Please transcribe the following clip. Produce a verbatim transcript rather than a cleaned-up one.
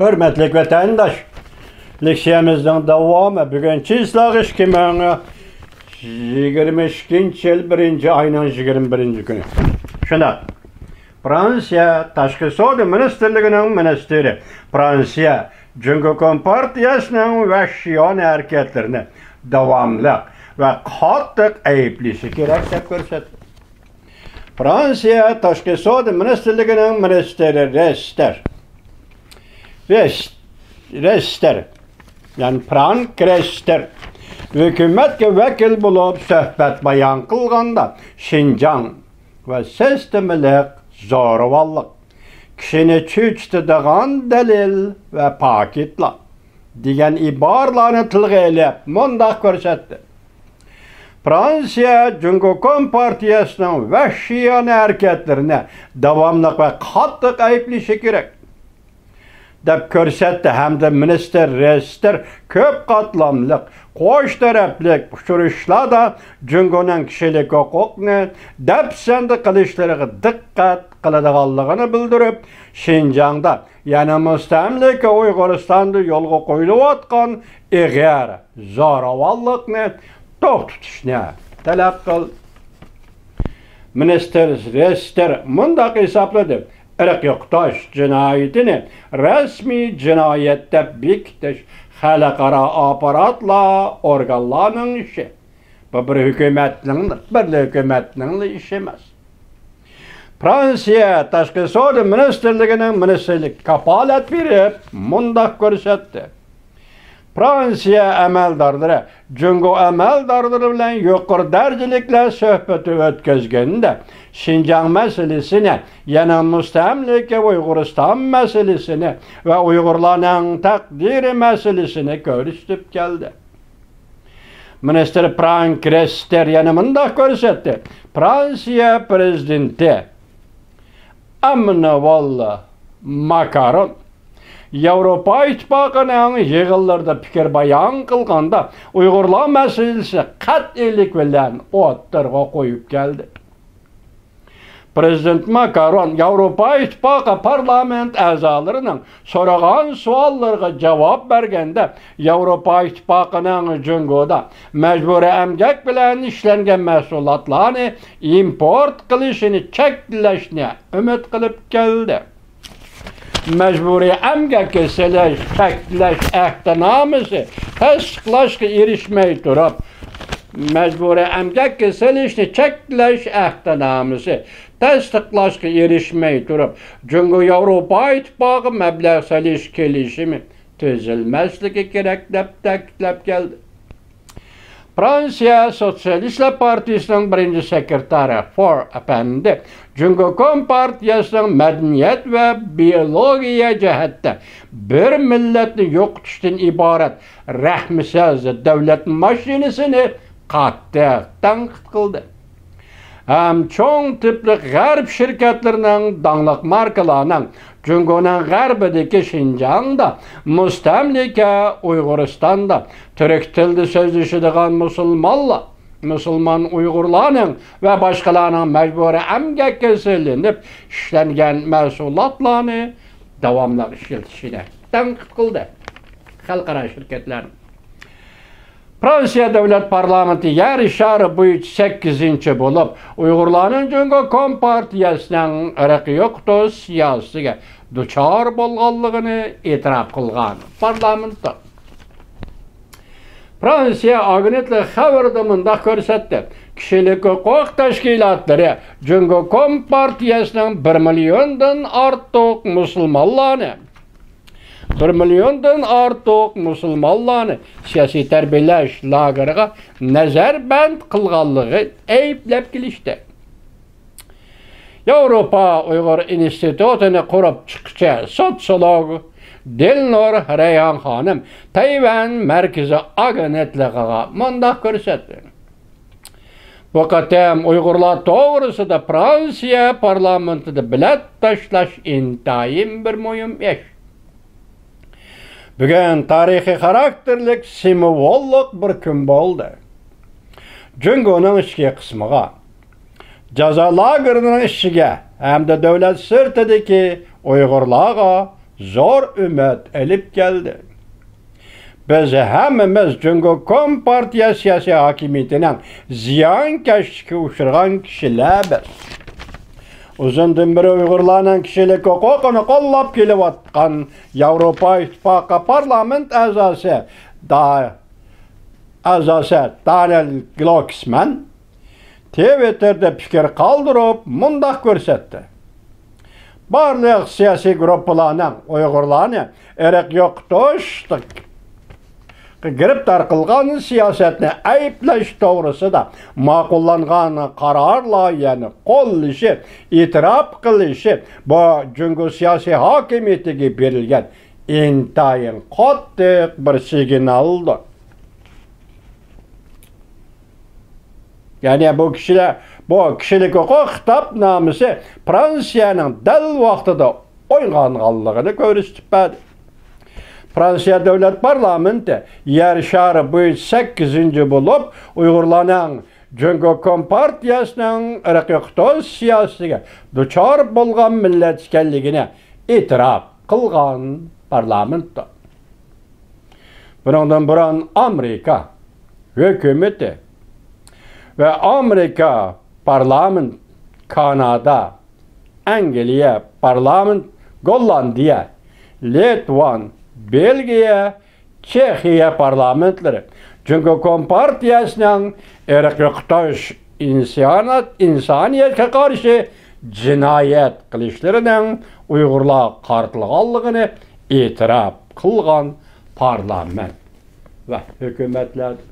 ھۆرمەتلىك ۋەتەنداش، لېكسىيەمىزنىڭ داۋامى. بۈگۈن چىسلاغ ئىككى مىڭ يىگىرمە ئىككىنچى يىل بىرىنچى ئاينىڭ يىگىرمە بىرىنچى كۈنى. شۇنداق. فرانسىيە تاشقى سودا مىنىستىرلىكىنىڭ مىنىستىرى فرانسىيە جۇڭگو كومپارتىيەسىنىڭ ۋەھشىيانە ھەرىكەتلىرىنى داۋاملىق ۋە قاتتىق ئەيىبلىشى كېرەك دەپ كۆرسەتتى. فرانسىيە تاشقى سودا مىنىستىرلىكىنىڭ مىنىستىرى رېستەر، رېس-، رېستەر، يەنى فرانك رېستەر ھۆكۈمەتكە ۋەكىل بولۇپ سۆھبەت بايان قىلغاندا، شىنجاڭ ۋە سىستېمىلىق زورىۋاللىق، كىشىنى چۆچۈتىدىغان دەلىل ۋە پاكىتلار دېگەن ئىبارىلەرنى تىلغا ئېلىپ مۇنداق كۆرسەتتى: فرانسىيە جۇڭگو كومپارتىيەسىنىڭ ۋەھشىيانە ھەرىكەتلىرىنى داۋاملىق ۋە قاتتىق ئەيىبلىشى كېرەك، دەپ كۆرسەتتى ھەمدە مىنىستىر رېستېر كۆپ قاتلاملىق، قوش تەرەپلىك ئۇچرىشىشلاردا جۇڭگونىڭ كىشىلىك ھوقۇقنى دەپسەندە قىلىشلىرىغا دىققەت قىلىدىغانلىقىنى بىلدۈرۈپ، شىنجاڭدا يەنى مۇستەملىكە ئۇيغۇرىستاندا يولغا قويۇلۇۋاتقان ئېغىر زوراۋانلىقنى توختىتىشنى تەلەپ قىلدى. مىنىستىر رېستېر مۇنداق ھېسابلىدى: ئىرق يوقىتىش جىنايىتىنى رەسمىي جىنايەت دەپ بېكىتىش خەلقئارا ئاپپاراتلار، ئورگانلارنىڭ ئىشى. بۇ بىر ھۆكۈمەتنىڭ، بىرلا ھۆكۈمەتنىڭلا ئىشى ئەمەس. فرانسىيە تاشقى سودا مىنىستىرلىكىنىڭ مىنىستىرلىكى كاپالەت بېرىپ مۇنداق كۆرسەتتى: فرانسىيە ئەمەلدارلىرى جۇڭگو ئەمەلدارلىرى بىلەن يۇقىرى دەرىجىلىكلەر سۆھبىتى ئۆتكۈزگەندە، شىنجاڭ مەسىلىسىنى، يەنى مۇستەملىكە ئۇيغۇرىستان مەسىلىسىنى ۋە ئۇيغۇرلارنىڭ تەقدىرى مەسىلىسىنى كۆرسىتىپ كەلدى. مىنىستىر فرانك رېستېر يەنە مۇنداق كۆرسەتتى: فرانسىيە پىرېزىدېنتى ئەممانۇئېل ماكرون ياۋروپا ئىتتىپاقىنىڭ يىغىنلىرىدا پىكىر بايان قىلغاندا، ئۇيغۇرلار مەسىلىسى قەتئىيلىك بىلەن ئوتتۇرىغا قويۇپ كەلدى. پىرېزىدېنت ماكرون ياۋروپا ئىتتىپاقى پارلامېنت ئەزالىرىنىڭ سورىغان سوئاللىرىغا جاۋاب بەرگەندە، ياۋروپا ئىتتىپاقىنىڭ جۇڭگودا مەجبۇرىي ئەمگەك بىلەن ئىشلەنگەن مەھسۇلاتلارنى ئىمپورت قىلىشىنى چەكلەشنى ئۈمىد قىلىپ كەلدى. مەجبۇرىي ئەمگەككە سېلىش چەكلەش ئەھدىنامىسى تەستىقلاشقا ئېرىشمەي تۇرۇپ، مەجبۇرىي ئەمگەككە سېلىشنى چەكلەش ئەھدىنامىسى تەستىقلاشقا ئېرىشمەي تۇرۇپ، جۇڭگو ياۋروپا ئىتتىپاقى مەبلەغ سېلىش كېلىشىمى تۈزۈلمەسلىكى كېرەك، دەپ تەكىتلەپ كەلدى. فرانسىيە سوتسىيالىستلار پارتىيىسىنىڭ بىرىنچى سېكرېتارى فور ئەپەندى جۇڭگو كومپارتىيەسىنىڭ مەدەنىيەت ۋە بىئىدېئولوگىيە جەھەتتە بىر مىللەتنى يوقىتىشتىن ئىبارەت رەھمىسىز دۆلەت ماشىنىسىنى قاتتىق تەنقىد قىلدى ھەم چوڭ تىپلىق غەرب شىركەتلىرىنىڭ، داڭلىق ماركىلارنىڭ جۇڭگونىڭ غەربىدىكى شىنجاڭدا، مۇستەملىكە ئۇيغۇرىستاندا تۈرك تىلىدا سۆزلىشىدىغان مۇسۇلمانلار، مۇسۇلمان ئۇيغۇرلارنىڭ ۋە باشقىلارنىڭ مەجبۇرىي ئەمگەككە سېلىنىپ ئىشلەنگەن مەھسۇلاتلارنى داۋاملىق ئىشلىتىشىنى تەنقىد قىلدى. خەلقئارا شىركەتلەر. فرانسىيە دۆلەت پارلامېنتى يەر شارى بويىچە سەككىزىنچى بولۇپ، ئۇيغۇرلارنىڭ جۇڭگو كومپارتىيەسىنىڭ ئىرقىي يوقىتىش سىياسىتىگە دۇچار بولغانلىقىنى ئېتىراپ قىلغان. پارلامېنتتا. فرانسىيە ئاگېنتلىقى خەۋىرىدە مۇنداق كۆرسەتتى: كىشىلىك ھوقۇق تەشكىلاتلىرى جۇڭگو كومپارتىيەسىنىڭ بىر مىليوندىن ئارتۇق مۇسۇلمانلارنى، بىر مىليوندىن ئارتۇق مۇسۇلمانلارنى سىياسىي تەربىيەلەش لاگېرىغا نەزەربەند قىلغانلىقى ئەيىبلەپ كېلىشتى. ياۋروپا ئۇيغۇر ئىنستىتۇتىنى قۇرۇپ چىققۇچى سوتسىيولوگ دىلنۇر رەيھان خانىم تەيۋەن مەركىزىي ئاگېنتلىقىغا مۇنداق كۆرسەتتى: بۇ قېتىم ئۇيغۇرلار توغرىسىدا فرانسىيە پارلامېنتىدا بېلەت تاشلاش ئىنتايىن بىر مۇھىم ئىش. بۈگۈن تارىخىي خاراكتېرلىك سىمۋوللۇق بىر كۈن بولدى. جۇڭگونىڭ ئىچكى قىسمىغا، جازا لاگېرىنىڭ ئىچىگە ھەمدە دۆلەت سىرتىدىكى ئۇيغۇرلارغا زور ئۈمىد ئېلىپ كەلدى. بىز ھەممىمىز جۇڭگو كومپارتىيە سىياسىي ھاكىمىيىتىنىڭ زىيانكەشلىككە ئۇچرىغان كىشىلەرمىز. ئۇزۇندىن بېرى ئۇيغۇرلارنىڭ كىشىلىك ھوقۇقىنى قوللاپ كېلىۋاتقان ياۋروپا ئىتتىپاقى پارلامېنت ئەزاسى دا-، ئەزاسى دانىل گلوكسمان تىۋىتتېردا پىكىر قالدۇرۇپ مۇنداق كۆرسەتتى: بارلىق سىياسىي گۇرۇپپىلارنىڭ ئۇيغۇرلارنى ئىرق يوقىتىشلىق گىرىپتار قىلغان سىياسەتنى ئەيىبلەش توغرىسىدا ماقۇللانغان قارار لايىھەنى قوللىشى، ئېتىراپ قىلىشى بۇ جۇڭگو سىياسىي ھاكىمىيىتىگە بېرىلگەن ئىنتايىن قاتتىق بىر سىگنالدۇر. يەنى بۇ كىشىلەر، بۇ كىشىلىك ھوقۇق خىتابنامىسى فرانسىيەنىڭ دەل ۋاقتىدا ئويغانغانلىقىنى كۆرسىتىپ بەردى. فرانسىيە دۆلەت پارلامېنتى يەر شارى بويىچە سەككىزىنچى بولۇپ، ئۇيغۇرلارنىڭ جۇڭگو كومپارتىيەسىنىڭ ئىرقىي قۇتۇلۇش سىياسىتىگە دۇچار بولغان مىللەت ئىكەنلىكىنى ئېتىراپ قىلغان پارلامېنتتۇر. بۇنىڭدىن بۇرۇن ئامېرىكا ھۆكۈمىتى ۋە ئامېرىكا پارلامېنت، كانادا، ئەنگلىيە پارلامېنت، گوللاندىيە، لىتۋان، بېلگىيە، چېخىيە پارلامېنتلىرى جۇڭگو كومپارتىيەسىنىڭ ئىرقىي قۇتۇلۇش، ئىنسانىيەت-، ئىنسانىيەتكە قارشى جىنايەت قىلىشلىرىنىڭ ئۇيغۇرلارغا قارىتىلغانلىقىنى ئېتىراپ قىلغان پارلامېنت ۋە ھۆكۈمەتلەردۇر.